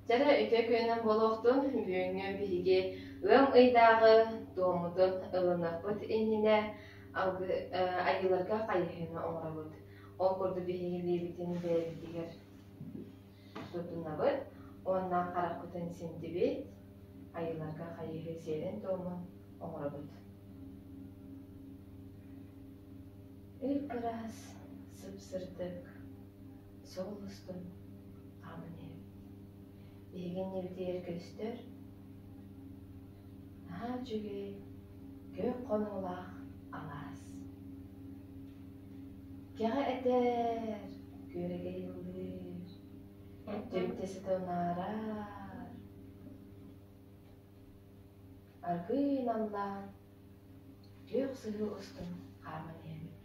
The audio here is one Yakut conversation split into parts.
Чэрэ үтүө күнүнэн буолуохтун. Бүгүҥҥү биһиги ыам ыйдааҕы туоммутун ылыныахпыт иннинэ айыыларга хайыһыыны оҥоробут. Ол курдук биһиги илиибитин бэйэбитигэр туттунабыт уонна харахпытын симтибит, айыыларга хайыһыы сиэрин-туомун оҥоробут. Ып-ыраас, сып-сырдык, суол устун хааман иһэбит. Биһиги иннибитигэр көстөр наһаа үчүгэй күөх хонуулаах алаас. Кэҕэ этэр, күөрэгэй ыллыыр, түптэ сыта унаарар, аргыый наллаан күөх сыһыы устун хааман иһэбит.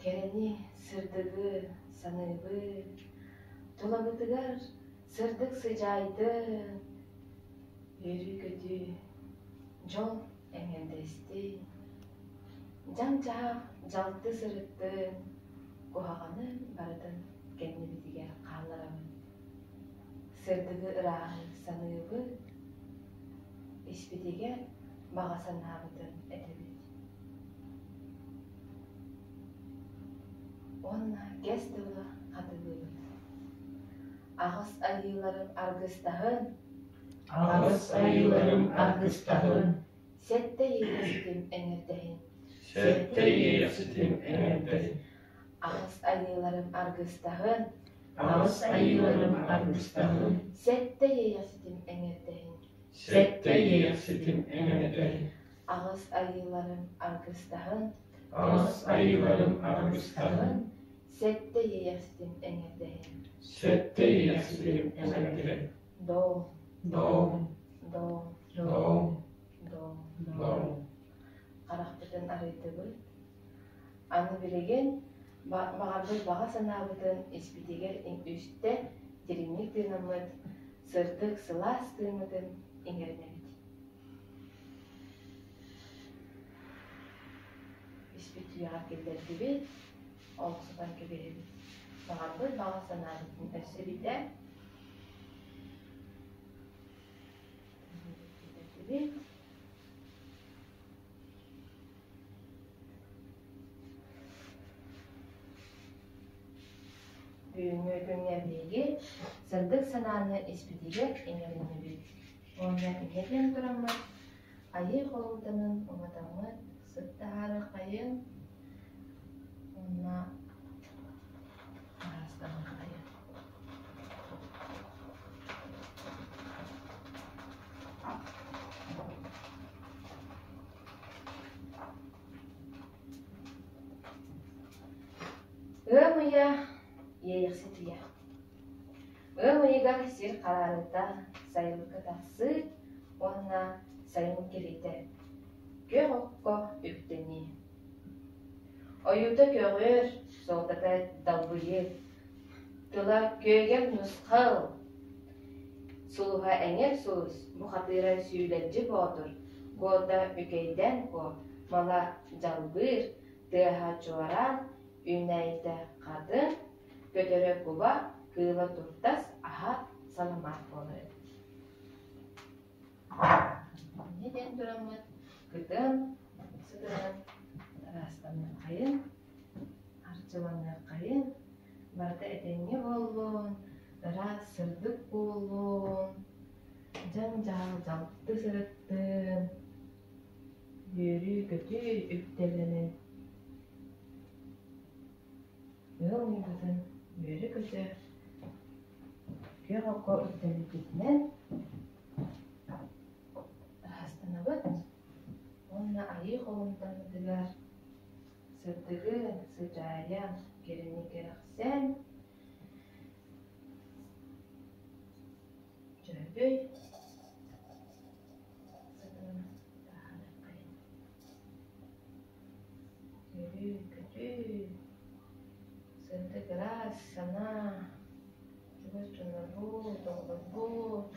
Кэрэни, сырдыгы саныыбыт, тулабытыгар сырдык сыдьаайдын, үөрүү-көтүү, дьол эҥэрдэстин, дьаҥ-дьаһах дьалты сырыттын, куһаҕаны барытын кэннибитигэр хаалларабыт. Сырдыгы ырааһы саныыбыт, испитигэр баҕа санаабытын этэбит. Уонна кэс тыла хатылыыбыт. Аҕыс айыыларым аргыстаһын, Аҕыс айыыларым аргыстаһын, Сэттэ иэйэхситим эҥэрдэһин, Сэттэ иэйэхситим эҥэрдэһин, Аҕыс айыыларым аргыстаһын, Аҕыс айыыларым аргыстаһын, Сэттэ иэйэхситим эҥэрдэһин, Сэттэ иэйэхситим эҥэрдэһин, Аҕыс айыыларым аргыстаһын, Аҕыс айыыларым аргыстаһын, Сэттэ иэйэхситим эҥэрдэһин, Сэттэ иэйэхситим эҥэрдэһин, Доо, Доо, доо, доо, доо. доо. Харахпытын арыйдыбыт. Аны билигин баҕарбыт баҕа санаабытын испитигэр үстэ дириҥник тыынаммыт, сырдык сылаас тыыммытын иҥэринэбит. Испит үйэҕэ киллэрдибит, олохсутан кэбиһэбит. Баҕарбыт баҕа санаабытын өссө битэ киллэрдибит. Бүгүҥҥү күҥҥэ биһиги сырдык санааны испитигэр иҥэриннибит уонна инньэ диэн тураммыт айыы холумтанын уматаммыт, сыт таһаарыаххайын уонна араастаныаххайын. Ыам ыйа Иэйэхсит ыйа. Ыам ыйыгар сир хараарыыта сайылыкка тахсыы уонна сайын кэлиитэ. Күөх окко үктэнии. Ойуута көҕүөр, суолтата далбыйыы. Тыла күөгэл нусхал, сулуһа эҥэр сулус, бухатыыра сүүлэрдьи боотур, куота үкэйдээн куо, мала дьалбыыр, тыаһа чуораан, үүнээйитэ хатыҥ, көтөрө куба, кыыла туртас, аһа саламаат буолар эбит. Инньэ диэн тураммыт кытын сытынан ыраастаныаххайын, арчыланыаххайын, барыта этэҥҥэ буоллун, ыраас сырдык буоллун, дьаҥ-дьаһал дьалты сырыттын, үөрүү-көтүү үктэллэнин Ыал уйгутун үөрэ-көтө күөх окко үктэммиппитинэн ырастанабыт уонна айыы холумтаммытыгар сырдыгы сыдьаайан, кэрэни кэрэхсээн Дьөһөгөй сытынан таһаарыаххайын. Үөрүү-көтүү, сырдык ыраас санаа, чугас дьоннорбут, оҕолорбут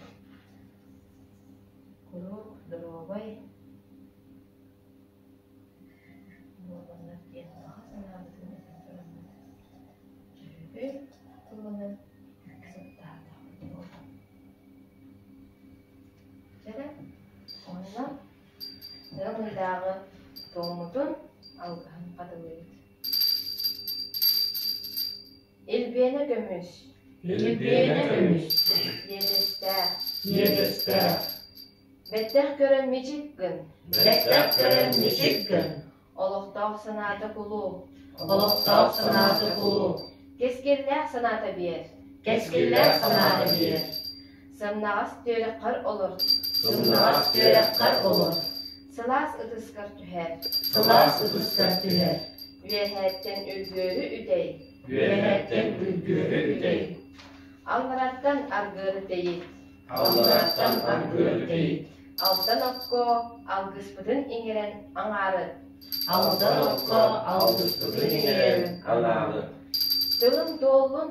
куруук доруобай буоллуннар диэн баҕа санаабытын этэн тураммыт дьөһөгөй. ыйдааҕы туоммутун алгыһын хатылыыбыт. Илбиэнэ көмүс. Илбиэнэ көмүс. Иэдэстээх. Иэдэстээх. Бэттэх көрөн мичик гын. Бэттэх көрөн мичик гын. Олохтоох санаата кулу. Олохтоох санаата кулу. Кэскиллээх санаата биэр. Кэскиллээх санаата биэр. Сымнаҕас түөрэххэр олор. Сымнаҕас түөрэххэр олор. Сылаас ытыскар түһэр. Сылаас ытыскар түһэр. Үөһээттэн үргүөрү үтэй. Үөһээттэн үргүөрү үтэй. Аллараттан аргыары тэйит. Аллараттан аргыары тэйит. Алтан окко алгыспытын иҥэрэн аҥаарыт. Алтан окко алгыспытын иҥэрэн аҥаарыт. Тылым туоллун.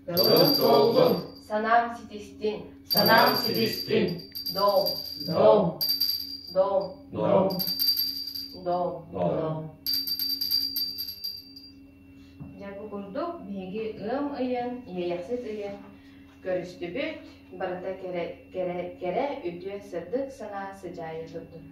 Тылым туоллун. Санаам ситистин. Санаам ситистин. Дом. Дом. Дом. Дом. Дом. Дом. Дьэ бу курдук биһиги ыам ыйын, иэйэхсит ыйын көрүстүбүт, барыта кэрэ, кэрэ, кэрэ, үтүө, сырдык санаа сыдьаайа турдун.